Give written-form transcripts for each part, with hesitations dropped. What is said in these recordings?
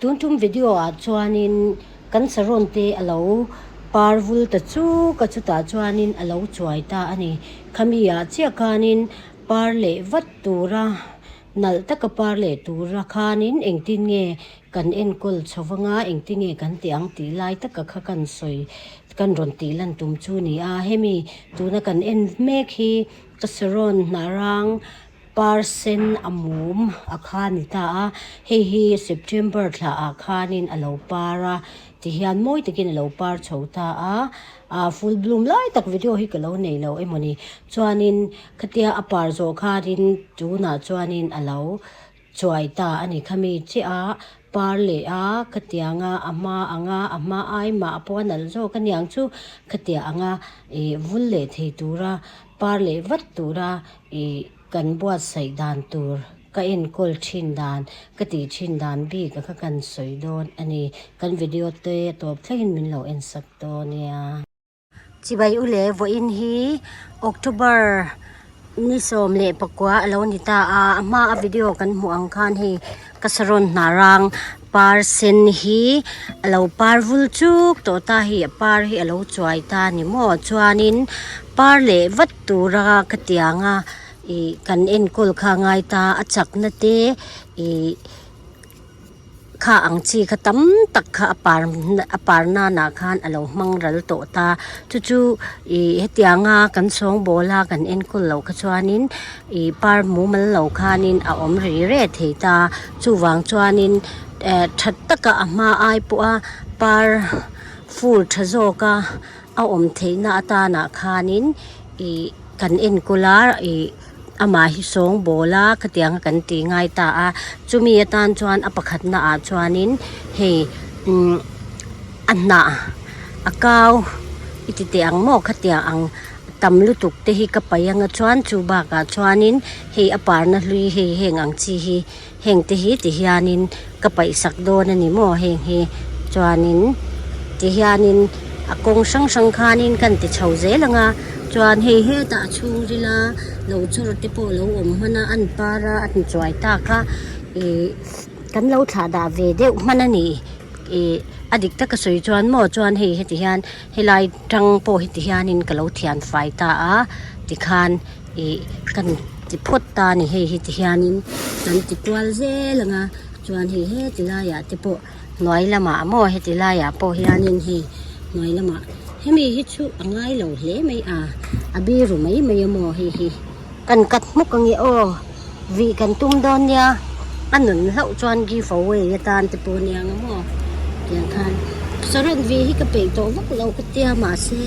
Tun tum video ah chuanin kan saron te a lo par vul ta chuk a chutah chuanin a lo chuai ta a ni. Khami ah chiah khanin par leh vat tura nalh taka par leh tura khanin engtin nge kan enkawl chho vanga engtin nge kan tih ang tih lai taka kha kan sawi kan rawn tih lan tum chu a ni a. Hemi tuna kan en mek hi ka saron hnah rang Par sen a mum a kha ni ta a, hei hi September thla ah khanin a lo par a, tihian mawi takin a lo par chho ta a, ah full bloom lai tak video hi ka lo nei lo emaw ni, chuanin khatia a par zawh khanin tunah chuanin a lo chuai ta a ni khami chiah a par leh a khatianga a hma anga a hma ai mah pawh a nalh zawk aniang chu khatia anga ih vul leh thei tura par leh vat tura Ih kan buatsaih dan tur ka enkawl thin dan ka tih thin dan bik a kha kan sawi dawn a ni. Kan video te a tawp thlengin min lo en sak dawn nia. Chibai u leh vawiin hi October ni 19 a lo ni ta a, a hma a video kan hmuh ang khan hei ka saron hna rang par sen hi a lo par vul chuk tawh ta hei a par hi a lo chuai ta a ni maw chuanin par leh vat tura ka tianga ih kan enkawl kha a ngai ta a chakna te ih kha ang chi kha tam tak kha a par a par nanah khan a lo hmang ral tawh ta chu chu ih hetianga kan sawngbawl a kan enkawl loh kha chuanin ih par mumal lo khanin a awm ri reh thei ta chuvang chuanin eh tha taka a hma ai pawha par fur tha zawka. A awm theihna atanah khanin ih kan enkawl a ih amah hi sawngbawl a khatiang a kan tih ngai ta a chumi atan chuan a pakhatna ah chuanin hei umm a hnah a kau i ti teh ang maw khatiang ang tam lutuk te hi ka paih anga chuan chu bakah chuanin hei a parna hlui hei heng ang chi hi. Heng te hi ti hianin ka paih sak dawn a ni maw heng hi chuanin ti hianin a kawng hrang hrang khanin kan ti chho zel ang a chuan hei hetah a chhungril a lo chawr te pawh a lo awm hman a an par a an chuai tak a ih kan lo thlah dah ve deuh hman a ni ih a dik taka sawi chuan maw chuan hei heti hian helai tang pawh heti hianin ka lo thian fai ta a tikhan. Ih kan ti phawt ta a ni hei hi ti hianin kan ti kual zel ang a chuan hei heti laiah te pawh hnuai lamah maw heti laiah pawh hianin hei hnuai lamah hemi hi chu a ngai lo hle mai a a biru mai mai a maw hei hi kan cut hmuk ang e aw vih kan tum dawn nia a nun hlauh chuan give away atan te pawh ania ang maw tiang khan saron vih hi ka peih tawh vak lo ka tia mahse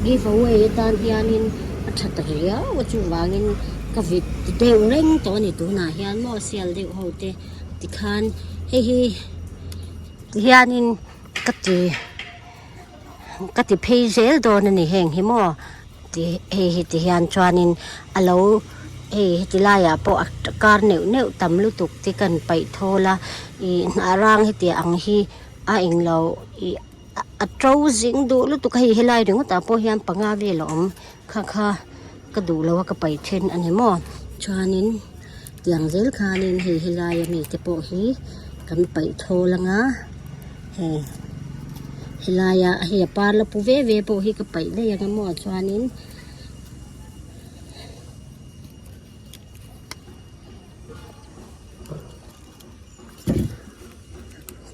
give away atan hianin. A tha ta riau a chuvangin ka vit deuh reng tawh a ni tunah hian maw sial deuh ho te tikhan hei hi tihianin ka ti ka ti phei zel dawn a ni heng hi maw ti hei hi tihian chuanin a lo hei heti laiah pawh a kar neuh neuh tam lutuk te kan paih thawl a ih hnah rang hetiang ang hi a englo ih. A to zing duh lutuk a hei helai ringawt ah pawh hian panga vel a awm kha kha ka duh lo a ka paih then a ni maw chuanin tiang zel khanin hei helai a mi te pawh hi kan paih thawl anga hei helaia hei a par la pu ve ve pawh hi ka paih daih anga maw chuanin.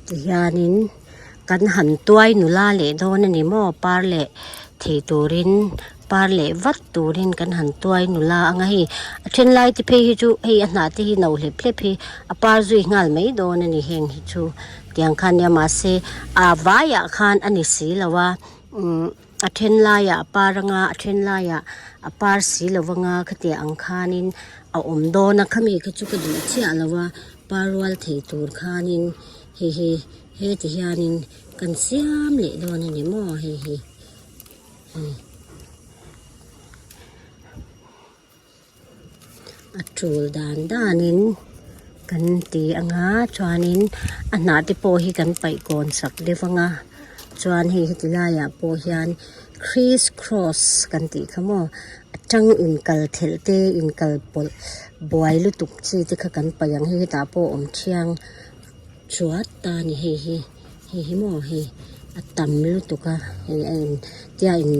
Tihianin kan han tuai nula leh dawn a ni maw par leh thei turin par leh vat turin kan han tuai nula ang a hei a then lai te phei hi chu hei a hnah te hi no hlep hlep hi a par zui nghal mai dawn a ni heng hi chu tiang khan nia mahse a vaiah khan a ni si lo a umm a then laiah a par anga a then laiah a par si lo anga khatiang ang khanin a awm dawn a khami kha chu ka duh chiah lo a. Par rual thei tur khanin hei hi heti hianin kan siam leh dawn a ni maw hei hi hei a tul dan danin kan ti anga chuanin a hnah te pawh hi kan paih kawn sak deuh anga chuan hei heti laiah pawh hian criss cross kan tih kha maw a tang inkal thelh te inkal pawlh buai lutuk chi te kha kan paih ang hei hetah pawh a awm thiang. Chuat ta a ni hei hi hei hi maw hei a tam lutuk a hei a in tia in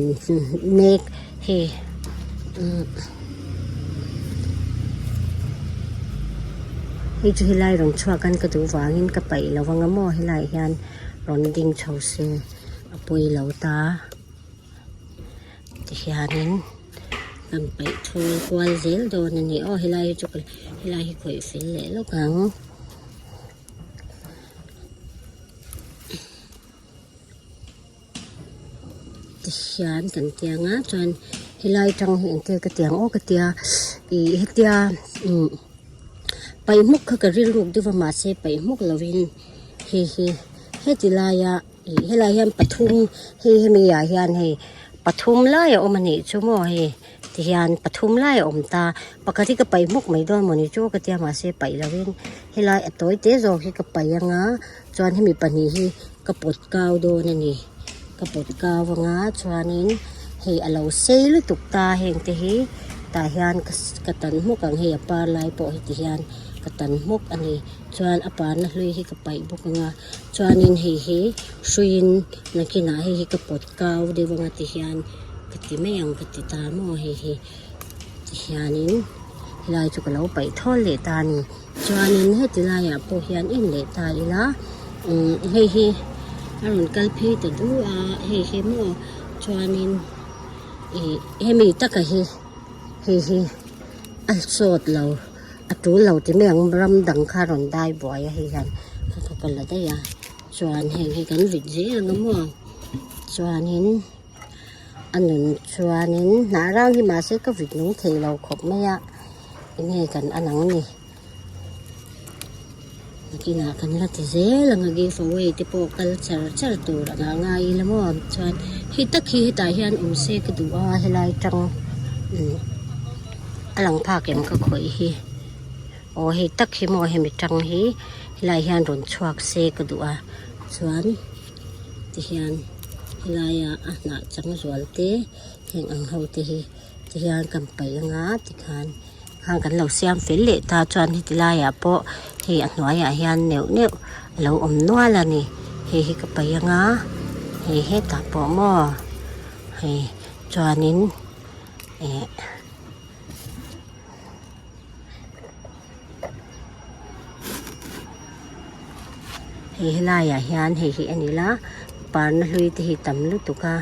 nek hei umm hei chu helai rawn chhuak an ka duh vangin ka paih lo anga maw helaiah hian rawn ding chho se a pawi lo ta tihianin kan paih thawl kual zel dawn a ni aw helai hi chu helai hi khawih fel leh lawk ang. Tihian kan tiang a chuan helai tang hi engtia ka tiang aw ka tia ih hetia umm paih hmuk kha ka rilruk deuh va mahse paih hmuk lovin hei hi heti laia ih helai hian pathum hei hemi ah hian hei pathum lai a awm a nih chu maw hei. Tihian pathum lai a awm ta, pakhat hi ka paih hmawk mai dawn mawni chu ka tia mahse paih lovin helai a tawi te zawk hi ka paih anga chuan hemi pahnih hi ka pawt kau dawn a ni ka pawt kau anga chuanin hei a lo sei lutuk ta heng te hi tah hian ka tan hmawk ang hei a par lai pawh hi tihian ka tan hmawk a ni chuan a parna hlui hi ka paih bawk anga chuanin hei hi hruiin nakinah hei hi ka pawt kau deuh anga tihian. Ka ti mai ang ka ti ta maw hei hi tihianin helai chu ka lo paih thawl leh ta a ni chuanin heti laiah pawh hian en leh ta ila umm hei hi a rawn kal phei ta du a hei hi maw chuanin ih hemi taka hi hei hi a sawt lo a tul lo ti mai ang ram dang kha a rawn dai buai a hei hian ka ka la daih a chuan heng hi kan vit zel ang a maw chuanin. A nun chuanin hnah rang hi mahse ka vit nung thei lo khawp mai a enge kan an ang ni nakinah kan la ti zel ang a give away te pawh kal char char tur ang a ngai ila maw chuan hei tak hi hetah hian awm se ka duh a helai tang umm a lang phak em ka khawih hi aw hei tak hi maw hemi tang hi helai hian rawn chhuak se ka duh a chuan. Tihian helaia a hnah chang zual te heng ang ho te hi tihian kan paih anga tikhan khan kan lo siam fel leh ta chuan heti laiah pawh hei a hnuaiah hian neuh neuh a lo awm nual a ni hei hi ka paih anga hei hetah pawh maw hei chuanin eh. Hei helaiah hian hei hi a ni la parna hlui te hi tam lutuk a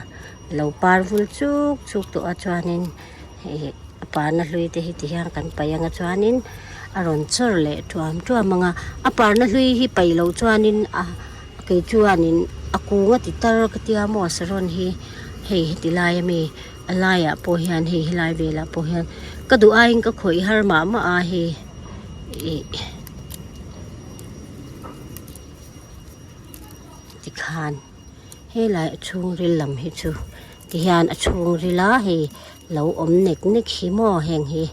lo par vul chuk chuk tawh a chuanin hei a parna hlui te hi ti hian kan paih ang a chuanin a rawn chawr leh tuam tuam ang a a parna hlui hi paih loh chuanin a kei chuanin a kung a ti tar ka tia maw saron hi hei heti lai ami. A laiah pawh hian hei helai velah pawh hian ka duh aiin ka khawih har mah mah a hei ih tikhan helai a chhungril lam hi chu tihian a chhungril a hei lo awm nek nek hi maw heng hi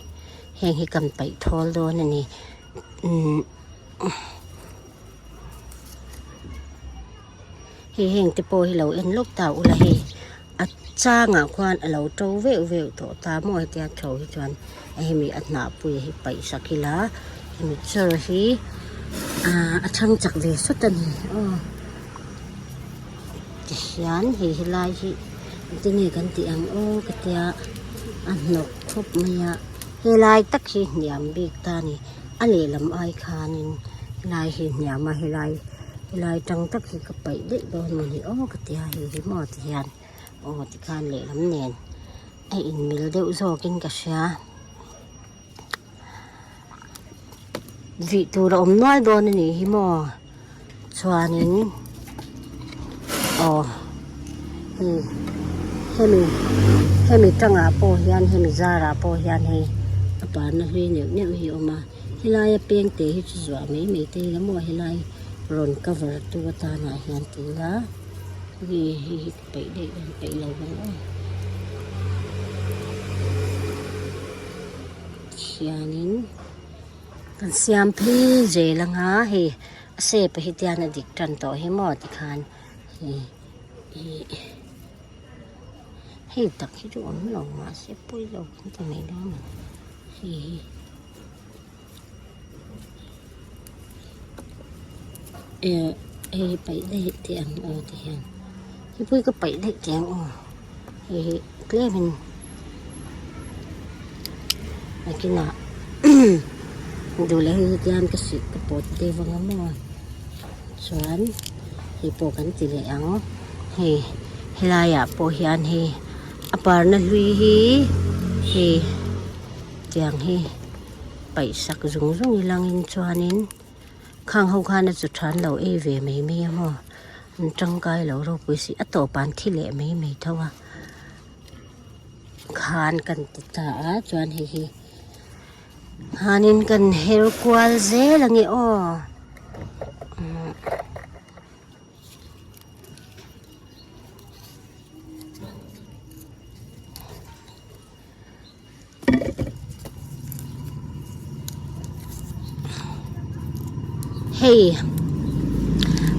heng hi kan paih thawl dawn a ni umm. Hei heng te pawh hi lo en lawk ta ula hei a changah khuan a lo to veuh veuh tawh ta maw hetia tho hi chuan hemi a hnah pui hi paih sak ila hemi chaw hi ah a chhang chak ve sawt a ni aw tihian hei helai hi engtin nge kan tih ang aw ka tia a hnawk khawp mai a helai tak hi hniam bik ta a ni a lehlam ai khanin helai hi hniam a helai. Helai tang tak hi ka paih daih dawn maw ni aw ka tia hei hi maw ti hian aw tikhan lehlam nen a inmil deuh zawkin ka hria vih tur a awm nual dawn a nih hi maw chuanin aw hei hemi hemi tangah pawh hian hemi zarah pawh hian hei a parna hlui neuh neuh hi a awm a. Helaia peng te hi chu zuah mai mai te ila maw helai rawn cover tu atanah hian ti ila nge hei hi ka peih daih dawn peih lo vang aw khianin kan siam phei zel anga hei a shape ah hi tian a dik tan tawh hi maw tikhan hei ih hei tak hi chu awm lo mahse pawi lo kan ti mai dawn a ni hei hi. Eh hei hi paih daih teh ang aw ti hian hei pawh hi ka paih daih teh ang aw hei hi tlem in nakinah duh leh hei hi tian ka sih ka pawt deuh anga maw chuan hei pawh kan ti leh ang hei helaiah pawh hian hei a parna hlui hi hei tiang hi paih sak zung zung ilangin chuanin. Khang ho khan a chu than lo ei ve mai mai a maw an tangkai lo ropui si a tawp ah an thi leh mai mai tho a khan kan ti ta a chuan hei hi khanin kan her kual zel ang e aw. Hei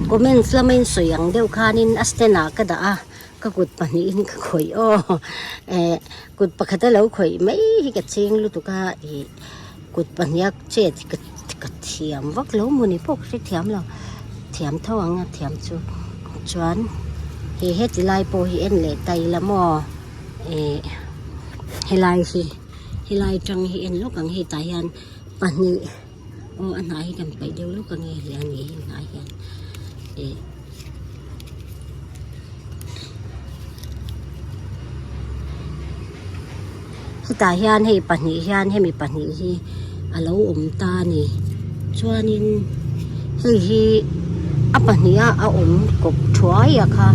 comments lama in sawi ang deuh khanin a stand ah ka dah a ka kut pahnihin ka khawih aw eh kut pakhat a lo khawih mai hi ka ching lutuk a ih kut pahniha chet hi ka thiam vak lo mawni pawh ka hrethiam lo thiam tho ang a thiam chu chuan hei heti lai pawh hi en leh ta ila maw. Eh helai hi helai tang hi en lawk ang hei tah hian pahnih aw a hnah hi kan paih deuh lawk ang e hle a ni hi hnah hian eh hetah hian hei pahnih hian hemi pahnih hi a lo awm ta a ni chuanin hei hi a pahnih a a awm kawp thuai a kha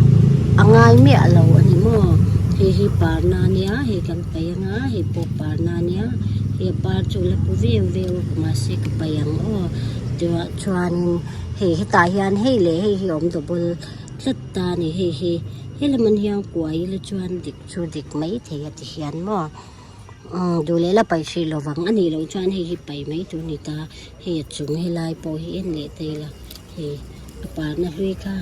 a ngai miah lo a ni maw hei hi parna a nia hei kan paih ang a hei pawh parna a nia hei a par chu la pu veu veu a mahse ka paih ang aw tihah chuanin hei hetah hian hei leh hei hi a awm double tlat ta a ni hei hi helam an hian kuai ila chuan dik chu dik maithei a ti hian maw. Umm duh leh la paih hrih lo vang a nih loh chuan hei hi paih mai tur a ni ta hei a chung helai pawh hi en leh ta ila hei a parna hlui kha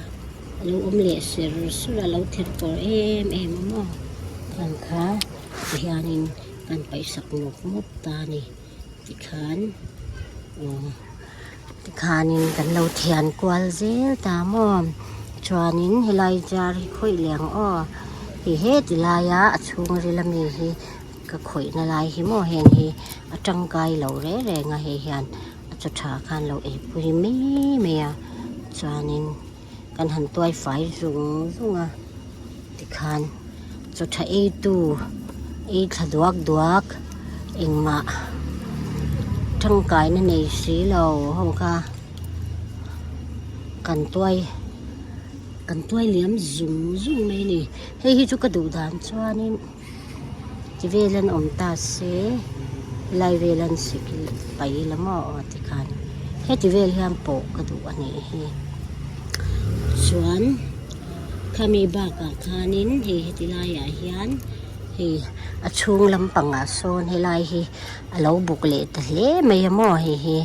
a lo awm leh ser sur a lo ther kawr em em a maw khang kha tihianin kan paih sak mawp mawp ta a ni tikhan aw tikhanin kan lo thian kual zel ta maw chuanin helai jar hi khawih leh ang aw hei heti laia a chhung ril ami hi ka khawih na lai hi maw heng hi a tangkai lo reng reng a hei hian a chaw tha khan lo ei pui mai mai a chuanin kan han tuai fai zung zung a tikhan chaw tha ei tu ei thla duak duak engmah tangkai na nei si lo ho kha kan tuai kan tuai liam zung zung mai a ni hei hi chu ka duh dan chuanin ti vel an awm ta se helai vel an sik paih ila maw aw tikhan heti vel hian pawh ka duh a nih hi chuan khami bakah khanin hei heti laiah hian hei a chhung lampangah sawn helai hi a lo buk leh ta hle mai a maw hei hi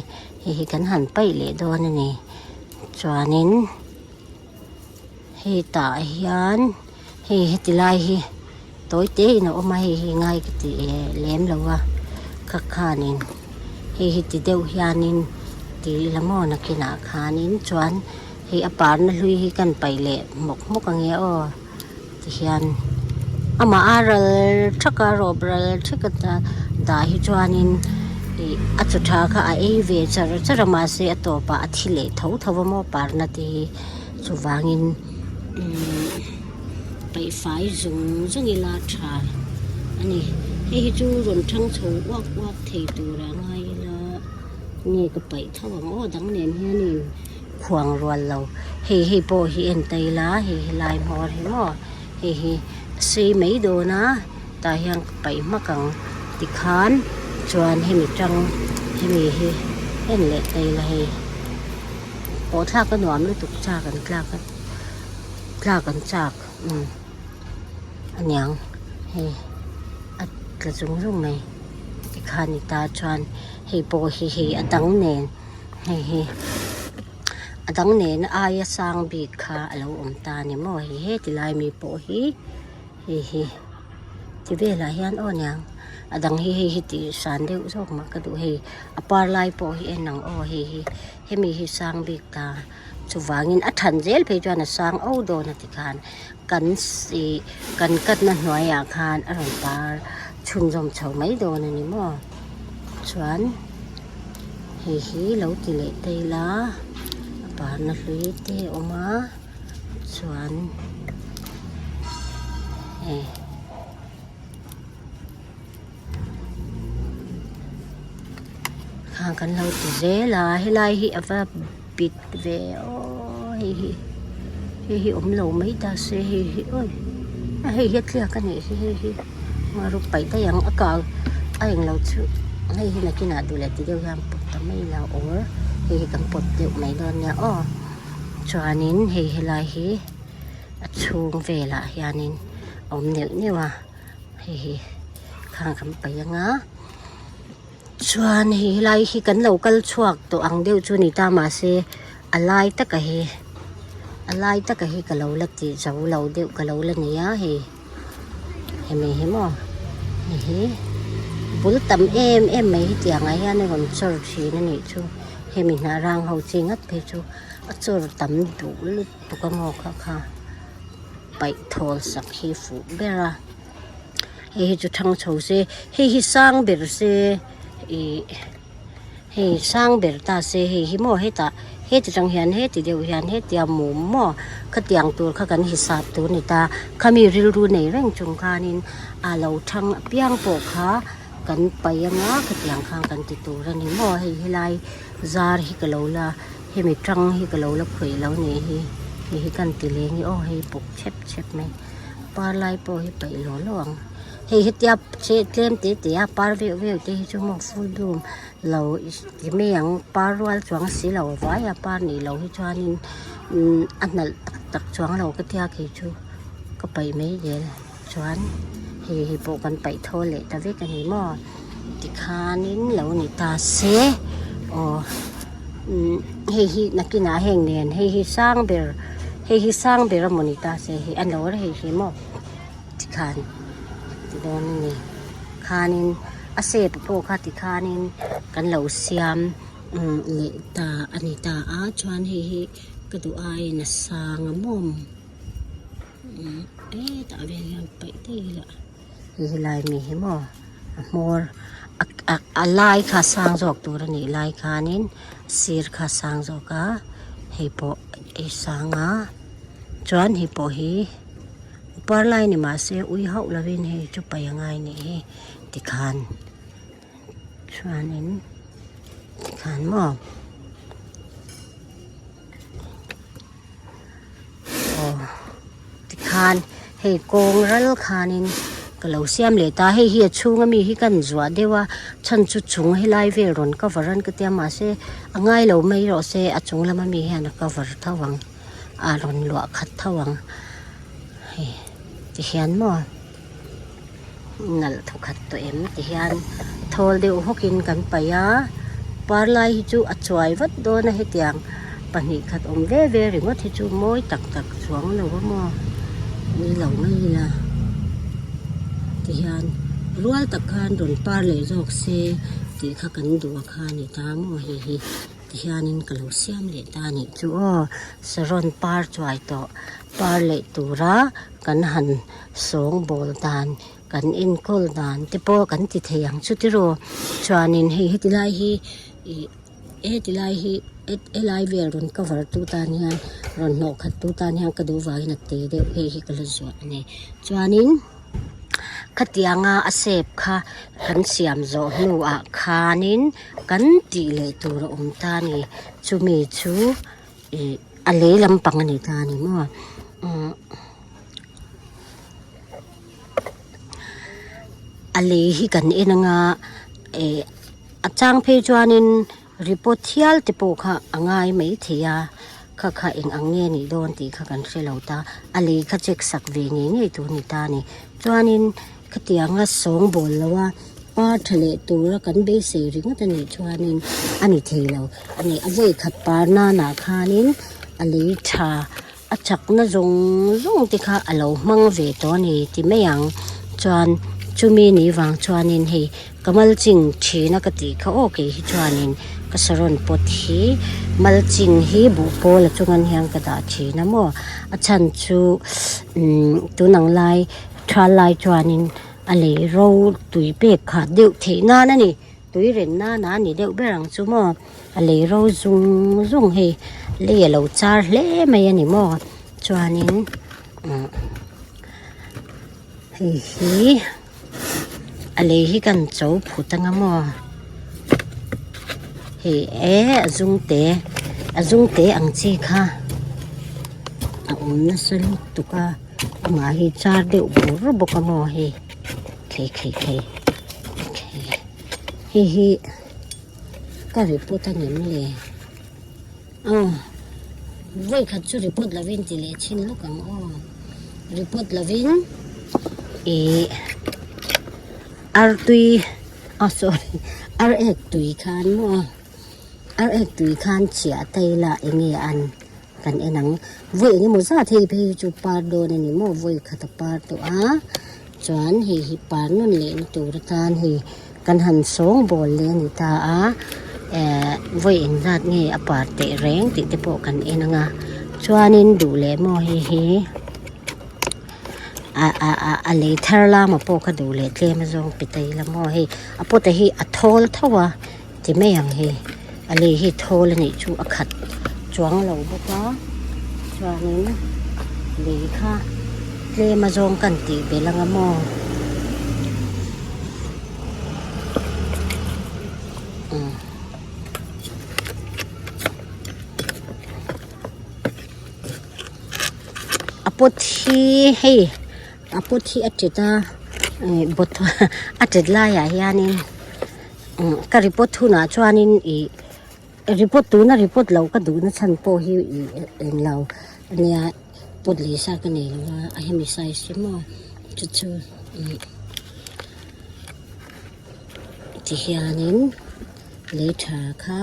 hei hi kan han paih leh dawn a ni chuanin hei tah hian hei heti lai hi tawi te in a awm a hei hi ngai ka ti eh lem lo a kha khanin hei hi ti deuh hianin ti ila maw nakinah khanin chuan hei a parna hlui hi kan paih leh hmawk hmawk ang e aw tihian amah a ral thak a rawp ral thak a dah hi chuanin ih a chaw tha kha a ei ve char char a mahse a tawpah a thi leh tho tho a maw parna te hi chuvangin umm paih fai zung zung ila tha a ni hei hi chu rawn thang chho uak uak thei tur a ngai ila nge ka paih tho ang aw dang nen hianin. Khuang rual lo hei hei pawh hi en ta ila hei helai hmawr hi maw hei hi a sei mai dawn a tah hian ka paih hmak ang tikhan chuan hemi tang hemi hi en leh ta ila hei pawh thlak a nuam lutuk chak an tlak a tlak an chak umm aniang hei a tla zung zung mai tikhan ni ta chuan hei pawh hi hei a dang nen. Hei hi a dang nena aia sang bik kha a lo awm ta a ni maw hei heti lai mi pawh hi hei hi ti velah hian aw niang a dang hi hei hi tih san deuh zawk mah ka duh hei a par lai pawh hi en ang aw hei hi hemi hi sang bik ta. Chuvangin a than zel phei chuan a sang o dawn a ti khan kan ih kan katna hnuaiah khan a rawn par chhunzawm chho mai dawn a ni maw. Chuan hei hi lo ti leh ta ila a parna hlui te a awm a chuan hei. Khang kan lo ti zel a helai hi a va bit ve aw hei hi hei hi awm lo mai ta se hei hi awi a hei hi a tliak a nih hi hei hi ngarup paih daih ang a kau a englo chu hei hi nakinah duh leh ti deuh hian pawt ta mai ila or hei hi kan pawt deuh mai dawn nia aw chuanin hei helai hi a chhung velah hianin a awm neuh neuh a. Hei hi khang kan paih ang a chuan hei helai hi kan lo kal chhuak tawh ang deuh chu a ni ta mahse a lai taka hi a lai taka hi ka lo la ti zo lo deuh ka lo la nei a hei hemi hi maw hei hi bul tam em em mai hetiang ah hian a rawn chawr thin a nih chu hemi hnah rang ho chi ngat phei chu a chawr tam duh lutuk a maw kha kha. Paih thawl sak hi fuh ber a hei hi chu thang chho se hei hi sang ber se ih hei sang ber ta se hei hi maw hetah heti tang hian heti deuh hian hetia mum maw khatiang tur kha kan hisap tur a ni ta khami rilru nei reng chung khanin a lo thang apiang pawh kha kan paih anga khatiang khan kan ti tur a ni maw hei helai zar hi ka lo la. Hemi tang hi ka lo la khawih lo nih hi hei hi kan ti leng hi aw hei bawk chep chep mai par lai pawh hi paih lo lo ang hei hetia che tlem te te a par veuh veuh te hi chu maw full bloom lo ti mai ang par rual chuang si lo a vai a par nih loh hi chuanin imm a hnalh tak tak chuang lo ka tia kei chu ka paih mai zel chuan hei hi pawh kan paih thawl leh ta vek a ni maw tikhanin lo ni ta se aw umm hei hi nakinah heng nen hei hi sang ber hei hi sang ber a maw ni ta se hei a no rei hi maw tikhan ti dawn a ni khanin a shape pawh kha tikhanin kan lo siam umm leh ta a ni ta a chuan hei hi ka duh aiin a sang a maw. Hetah vel hian paih daih ila hei helai mi hi maw a hmawr a lai kha sang zawk tur a nih lai khanin sir kha sang zawk a hei pawh ei sang a chuan hei pawh hi par lai ni mahse ui hauh lovin hei chu paih a ngai nih hi tikhan chuanin tikhan maw. Aw tikhan hei kawng ral khanin ka lo siam leh ta hei hi a chhunga mi hi kan zuah deuh a chhan chu chung helai vel rawn cover an ka tia mahse a ngai lo mai rawh se a chung lama mi hian a cover tho ang a rawn luah khat tho ang hei tihian maw nalh thawkhat tawh em ti hian thawl deuh hawk in kan paih a par lai hi chu a chuai vat dawn a hetiang pahnih khat awm ve ve ringawt hi chu mawi tak tak chuang lo a maw ni lo mai ila ti hian rual tak khan rawn par leh zawk se tih kha kan duh a kha a ni ta maw hei hi. Tihianin ka lo siam leh ta a nih chu aw saron par chuai tawh par leh tura kan han sawngbawl dan kan enkawl dan te pawh kan ti thei ang chu tiraw chuanin hei heti lai hi ih heti lai hi helai vel rawn cover tu tan hian rawn hnawh khat tu tan hian ka duh vangin a te deuh hei hi ka la zuah a ni chuanin. Khatianga a shape kha kan siam zawh hnuah khanin kan tih leh tur a awm ta a ni chumi chu ih a lei lampang a ni ta a ni maw umm a lei hi kan en anga ih a chang phei chuanin. Report hial te pawh kha a ngai mai thei a, kha kha eng ang nge nih dawn tih kha kan hre lo ta, a lei kha check sak ve ngei ngei tur a ni ta a ni. Chuanin khatianga sawngbawl lo a par tha leh tura kan beisei ringawt a nih chuanin a ni thei lo a ni. A vawi khat par nanah khanin a lei tha a chakna zawng zawng te kha a lo hmang ve tawh a ni ti mai ang chuan chumi ni vang chuanin hei ka mal ching thina ka tih kha aw kei hi chuanin Ka saron pot hi mulching hi buhpawl a chungan hian ka dah thin a maw a chhan chu umm tun ang lai thal lai chuanin a lei ro tui pek khat deuh theih nan a ni tui ren nan a ni deuh ber ang chu maw a lei ro zung zung hei lei a lo char hle mai a ni maw chuanin umm hei hi. A lei hi kan cho phut anga maw hei e a zum te a zum te ang chi kha a awm nasa lutuk a amah hi char deuh bur bawk a maw hei khei khei khei hei hi ka report a ngem le aw vawi khat chu report lovin ti leh chhin lawk ang aw report lovin ih artui ah sorry ar ek tui khan maw ar ek tui khan chhiah ta ila eng nge an kan en ang vawi eng emaw zat hei phei hi chu par dawn a ni maw vawi khat a par tawh a chuan hei hi par nawn leh na tur atan hei kan han sawng bawl leh a ni ta a eh vawi engzat nge a par teh reng tih te pawh kan en ang a chuanin duh leh maw hei hi a a a a lei thar lama pawh ka duh leh tlem azawng pe ta ila maw hei a pot a hi a thawl tho a ti mai ang hei a lei hi thawl a nih chu a khat chuang lo bawk a chuanin lei kha tlem azawng kan tih belh anga maw umm a pot hi hei a pot hi a tit a ih bottle a tit laiah hianin. Ka report hunah chuanin ih report tuna report loh ka duhna chhan pawh hi ih englo ania pot lei sa ka nei lo a a hemi size hi maw chu chu ih ti hianin lei tha kha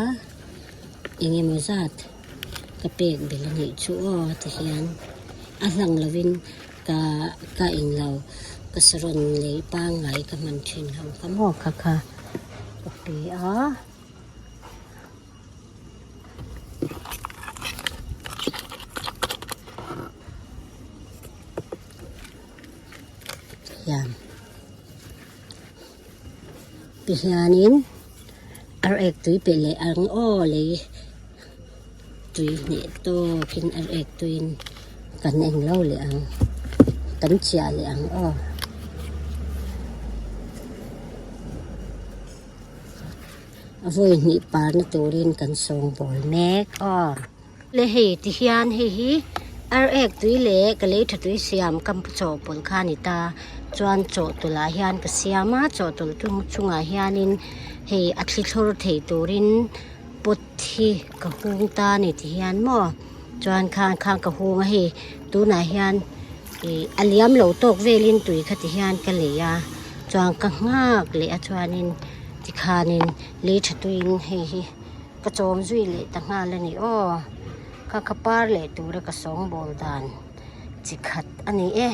eng emaw zat ka pek belh a nih chu aw ti hian a hlang lovin. Ka ka englo ka saron lei pangngai ka hman thin ho kha maw kha kha ka pe a. Hian tihianin ar ek tui pe leh ang aw lei. Tui hneh tawkin a rek tuiin kan eng lo leh ang kan chiah leh ang aw. A vawi hnih parna turin kan sawngbawl mek aw. Le hei ti hian hei hi ar ek tui leh ka lei tha tui siam ka chawhpawlh kha a ni ta chuan chawhtawlh ah hian ka siam a chawhtawlh chungah hianin hei a thli thlawr thei turin pot hi ka hung ta a ni ti hian maw chuan khang khang ka hung a hei tunah hian ih a liam lo tawk velin tui kha ti hian ka lei a chuan ka nghak leh a chuanin tikhanin lei tha tuiin hei hi ka chawm zui leh ta nghal a ni aw kha ka par leh tura ka sawngbawl dan chi khat a ni e.